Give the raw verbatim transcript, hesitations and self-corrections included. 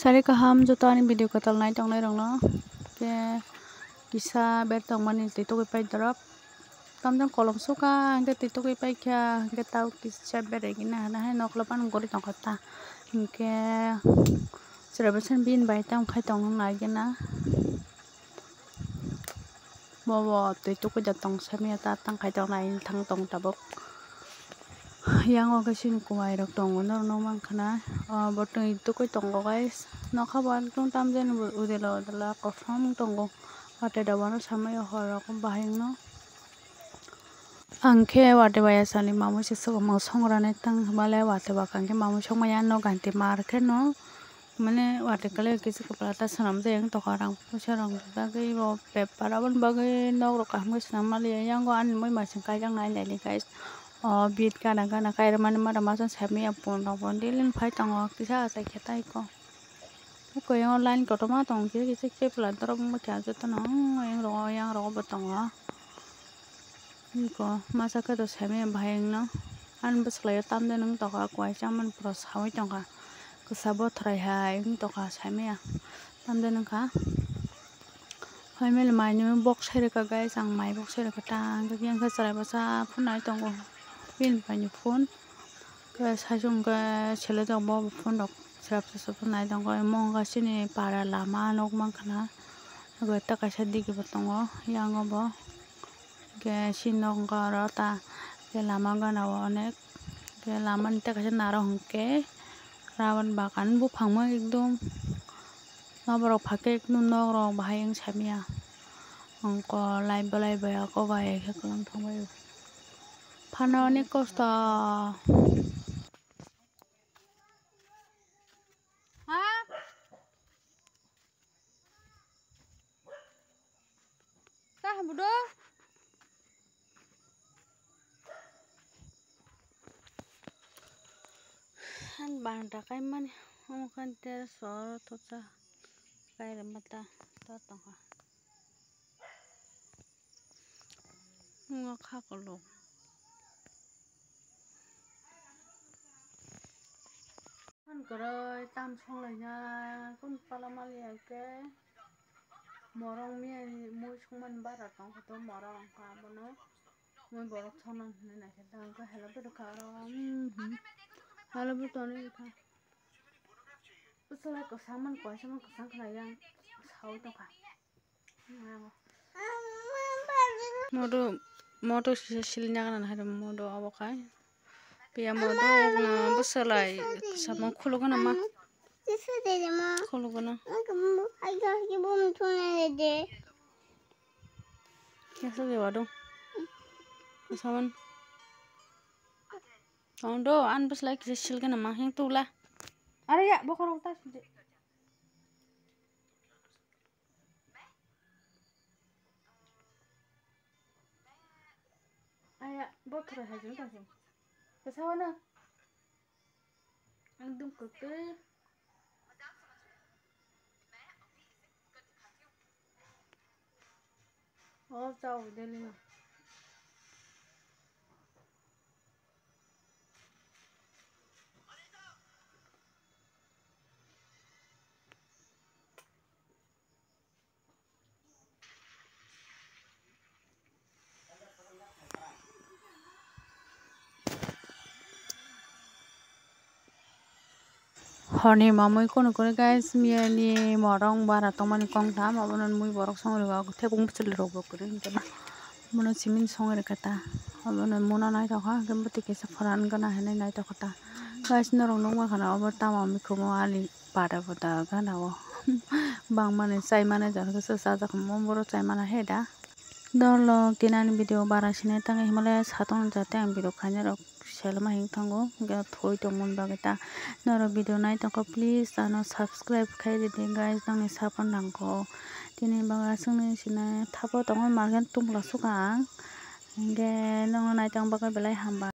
Sari kaham joto ani video kwtal nai tongnai rokno. Khe kisa ber tongmani twi tugui pai dorop. Tamjang kolom suka hwnkhe twi tugui paikha hwnkhe tao kisa ber gina hana hai nokla phano gori tongkha ta. Hwnkhe chwraibaisan bini bai tamo khai tongna nai gina. Bobo twi tugui da tong samiya ta tang khai tong nai thang tong tabuk. Yang o khe sini kuwai rok tongo norok nukmankha na. O bo twi tugui tongo guys. Nokha bo ekdom tamjani bo udila udila kosom tongo. Watwi da bono samai o hor rok bahai wngno. Ang khe watwi bai asani mamui se swkang song rani tang hwnba le watwi ba kang khe mamui song maya no ganti mar khe no. Mane watwi kwlai kisa kwpla ta swnam jai wng tokha rang puisa rang bagwi bo paper aboni bagwi nok rok kaham khe swnam maliya. Yang o ani moi masing kaijak nai nai di guys. O bit gana gana kairwmani mada masa samiya pun rok bo daily phai tongo kisa achai khe tai ko. Eko yang o line kotorma tong khe kisa kepla dorok wngma khe jotono yang rogo yang rogo bo tongo. Eko masa khe to samiya bahai wngno ani bwswlaio tamjani wng tongkha kuai chamani pura saui tongkha kwsa bothrai hai wng tongkha samiya tamjani wngkha. Family mai ni bok sai rwkha guys, ang mai bok sai rwkha ta hwnkhe yang khe chwrai bwsa phone nai tongo bini pai ni phone. Khe saichung khe sele tongo bo phone rok srap srap nai tongo. Omo wngkha chini para lama nukmankha na. Abo tei kaisa digi bo tongo yang o bo. Hwnkhe chini nok wngkha oro ta khe lama gana o onek khe lama ni tei kaisa narok hwnkhe raban bagan buphang ma ekdom. Noborok phakhe ekdom nok rok bahai wng samiya. Ongko lai belai bai ako bai khe kwlwng thangbai. Phano onek kosto. Ha? Tah budo. Han banta kai mani omo kan ter sor to cha kai re mata to tong ha. Ngo kha kolo. An kwrwi tam songlaina kun pala maliya khe morong miya mui songmani bara tong khe to morong wngkha abono mui borok songna hinwi naikhe ta wngkha hello bwrwkha oro hello bwtoni wngkha bwswlai kwchangmani koisamani kwchang khlai yang saui tongkha. Modo modo sisa siling nagana hai modo abo khai. Piya modo bwswlai samung khulugana ma. Khulugana. Kesa de wado. Saman. Ondo an bwswlai kisa silgana ma heng tula. Are ya bokhorok ta. Aya, bothora hai jeng tong. Kesawa na. Ekdom kwtwi. O chao deli. Horni mamui kunu kunu guys, miyani morong bara tongmani kongtham, abono mui borok songwi rwkha, thebung bwchwlwi rokbo kwrwi hwnkhe. Bono simi songwi rwkha ta. Obono muna naithokha, hwnkhe bwtwi kaisa phoran gana hinwi naithokha ta. Guys, norok nukmankha na obo tamo mikhumu ali pada pada gana o. Bangmani chaimani jora khe chajak omo borok chaimani he da. Norok tini ani video bara sini tangwi himale satung jate ang video khainai rok. Selma hing thango, hingke thoi tongmani bagwi ta norok video nai tongkha, please ano subscribe khai ridi guys, nangni support nangkho. Tini bagwi aswkni sina thapo tongo, market tungla suka ang, hingke nokno nai tong bagwi belai hambai.